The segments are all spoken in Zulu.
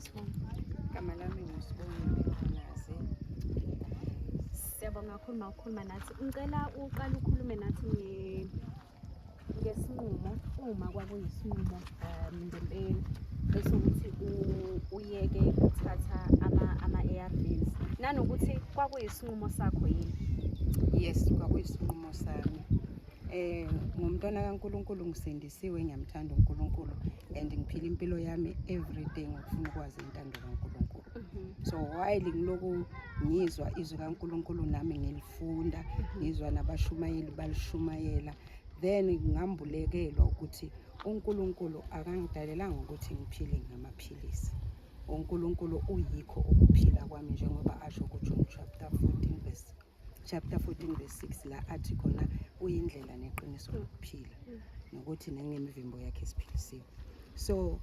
nesibongo? Igama lami nguSibongile Mkhwanazi. Siyabonga kakhulu ma ukhuluma nathi. Ngicela uqale ukhulume nathi ngesinqumo, uma kwakuyisinqumo ngempela esokuthi uyeke ukuthatha ama-ARVs, nanokuthi kwakuyisinqumo sakho yini? Yes, kwakuyisinqumo sami. Ngumntwana kaNkulunkulu, ngisindisiwe, ngiyamthanda uNkulunkulu and ngiphila impilo yami every day ngokufuna ukwazi intando kaNkulunkulu. So while ngiloku ngizwa izwi kaNkulunkulu nami ngilifunda, ngizwa nabashumayeli balishumayela, then ngambulekelwa ukuthi uNkulunkulu akangidalelanga ukuthi ngiphile ngamaphilisi. UNkulunkulu uyikho ukuphila kwami, njengoba asho kuJohn chapter 14 verse 6, la athi khona uyindlela neqiniso lokuphila, nokuthi nangemivimbo yakhe siphilisiwe. So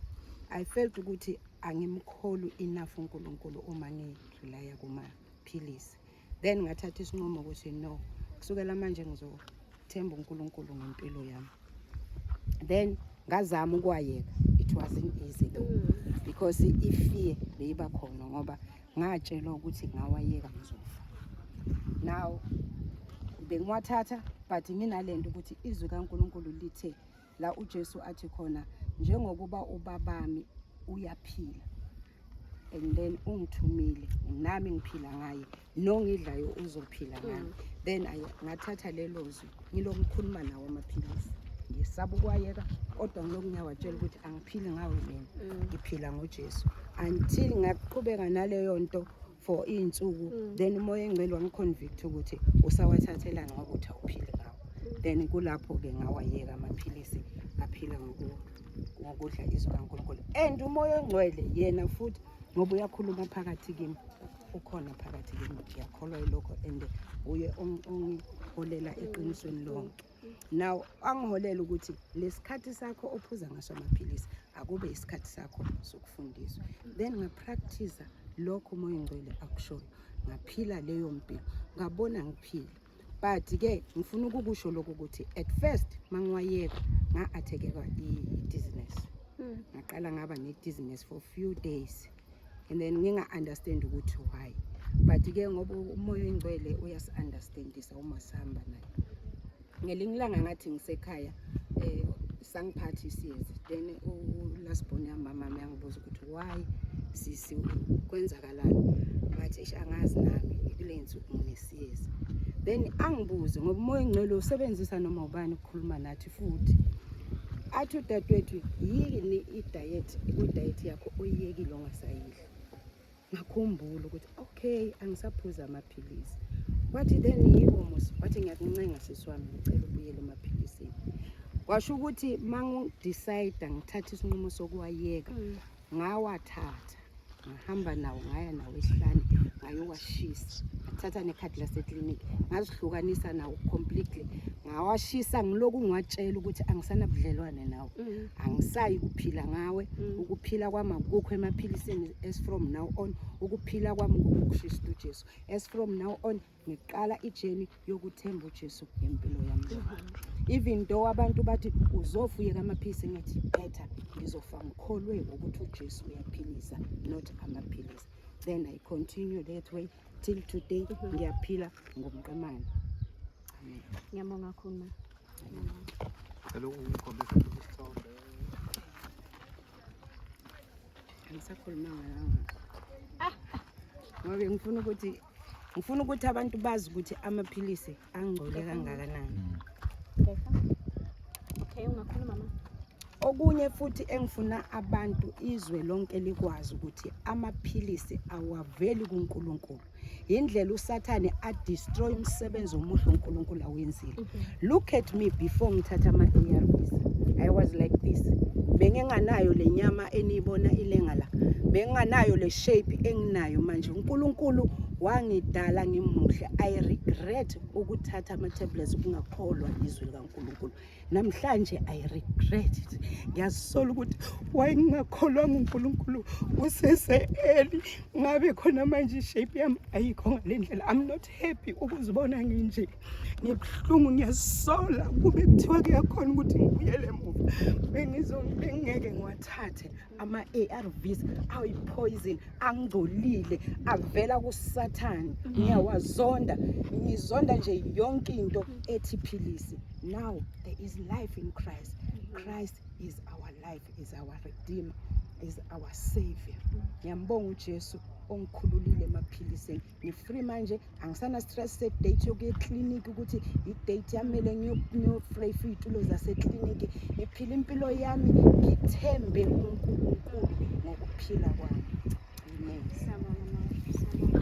I felt ukuthi angimkholu enough uNkulunkulu uma ngirelya kumaphilisi. Then ngathatha isinqumo ukuthi no, kusukela manje ngizothemba uNkulunkulu ngempilo yami. Then ngazama ukwayeka. It wasn't easy though, because i-fear beyiba khona, ngoba ngatshelwa ukuthi ngawayeka ngizofa. Now bengiwathatha, but nginalento ukuthi izwi kaNkulunkulu lithe la uJesu athi khona, njengokuba ubabami uyaphila and then ungithumile, nami ngiphila ngaye, nongidlayo uzophila ngami. Then ngathatha lelo zwi, ngilokhu ngikhuluma nawo amaphilisi, ngisaba ukwayeka, kodwa ngilokhu ngiyawatshela ukuthi angiphili ngawe mina, ngiphila ngoJesu, until ngaqhubeka naleyo nto for iy'nsuku. Then uMoya Engcwele wangiconvict ukuthi usawathathelani ngoba uthi awuphili ngawo. Then kulapho-ke ngawayeka amaphilisi, ngaphila ngokudla izwi kaNkulunkulu. And uMoya Ongcwele yena futhi, ngoba uyakhuluma phakathi kimi, ukhona phakathi kimi, ngiyakholwa yilokho, and uye ongiholela eqinisweni lonke. Now angiholela ukuthi lesikhathi sakho ophuza ngaso amaphilisi akube isikhathi sakho sokufundiswa. Then ngapractice lokho uMoya Ongcwele akushoyo, ngaphila leyo mpilo, ngabona ngiphila. But-ke ngifuna ukukusho lokhu ukuthi at first mangiwayeka nga-attackeka i-dizziness. Ngaqala ngaba ne-dizziness for few days and then nginga-understand ukuthi why. But-ke ngoba uMoya Oyingcwele uyasi-understandisa uma sihamba naye, ngelinye ilanga ngathi ngisekhaya, sangiphatha isiyezi. Then u-last born yamama yangibuza ukuthi why sisi, kwenzakalani? Ngathi, "Eish, angazi nami, kule nsuku nginesiyezi." Then angibuze, ngoba uMoya Ongcwele usebenzisa noma ubani ukukhuluma nathi futhi, athi, "Udadewethu, yini i-diet, kwi-diet yakho oyiyekile ongasayidli?" Ngakhumbula ukuthi okay, angisaphuza amaphilisi. Wathi, "Then yiwo mos." Wathi, "Ngiyakuncenga sisi wami, ngicela ubuyele emaphilisini." Kwasho ukuthi mangi-decide ngithatha isinqumo sokuwayeka, ngawathatha, ngahamba nawo, ngaya nawo esihlane, ngayowashisa. Ngathatha nekhadi laseklinikhi, ngazihlukanisa nawo completely, ngawashisa, ngiloku ngiwatshela ukuthi angisanabudlelwane nawo, angisayi kuphila ngawe. Ukuphila kwami akukho emaphilisini. As from now on, ukuphila kwami kukuKristu Jesu. As from now on, ngiqala i-journey yokuthemba uJesu ngempilo yami. Even though abantu bathi uzofuyeka amaphilisi, ngathi better ngizofa ngikholwe ukuthi uJesu uyaphilisa, not amaphilisi. Then I continue that way till today. Ngiyaphila ngomqemane. Amen. Ngiyabonga kakhulu ma. Cela ungikhombise isithombe. Angisakhulumanga nanga ngoba ngifuna ukuthi abantu bazi ukuthi amaphilisi angcole kangakanani. Okay, ungakhuluma ma. Okunye futhi engifuna abantu izwe lonke likwazi ukuthi amaphilisi awaveli kuNkulunkulu. Indlela uSathane adestroy umsebenzi omuhle uNkulunkulu awenzile. Look at me, before ngithatha ama-ARVs, I was like this. Benginganayo le nyama eniyibona ilenga la. Benginganayo le shape enginayo manje. uNkulunkulu Wangidala ngimuhle. I regret ukuthatha ama-tablets, ukungakholwa izwi likaNkulunkulu. Namhlanje I regret it. Ngiyasola ukuthi why ngingakholwanga uNkulunkulu usese-early, ngabe khona manje i-shape yami ayikho ngale ndlela. I'm not happy ukuzibona nginje, ngibuhlungu, ngiyasola. Kube kuthiwa kuyakhona ukuthi ngibuyele emuva, bengingeke ngiwathathe ama-ARVs ayi-poison, angcolile, avela kuSathane. Ngiyawazonda, ngizonda nje yonke into ethi philisi. Now there is life in Christ. Christ is our life, is our redeemer, is our savior. Ngiyambonga uJesu ongikhululile emaphilisini. Ngi-free manje, angisana stress se-date yokuya ekliniki, ukuthi i-date yamele ngiyofrefa iy'tulo zasekliniki. Ngiphila impilo yami, ngithembe uNkulunkulu ngokuphila kwami. Amen. Siyabonga, mama. Siyabonga.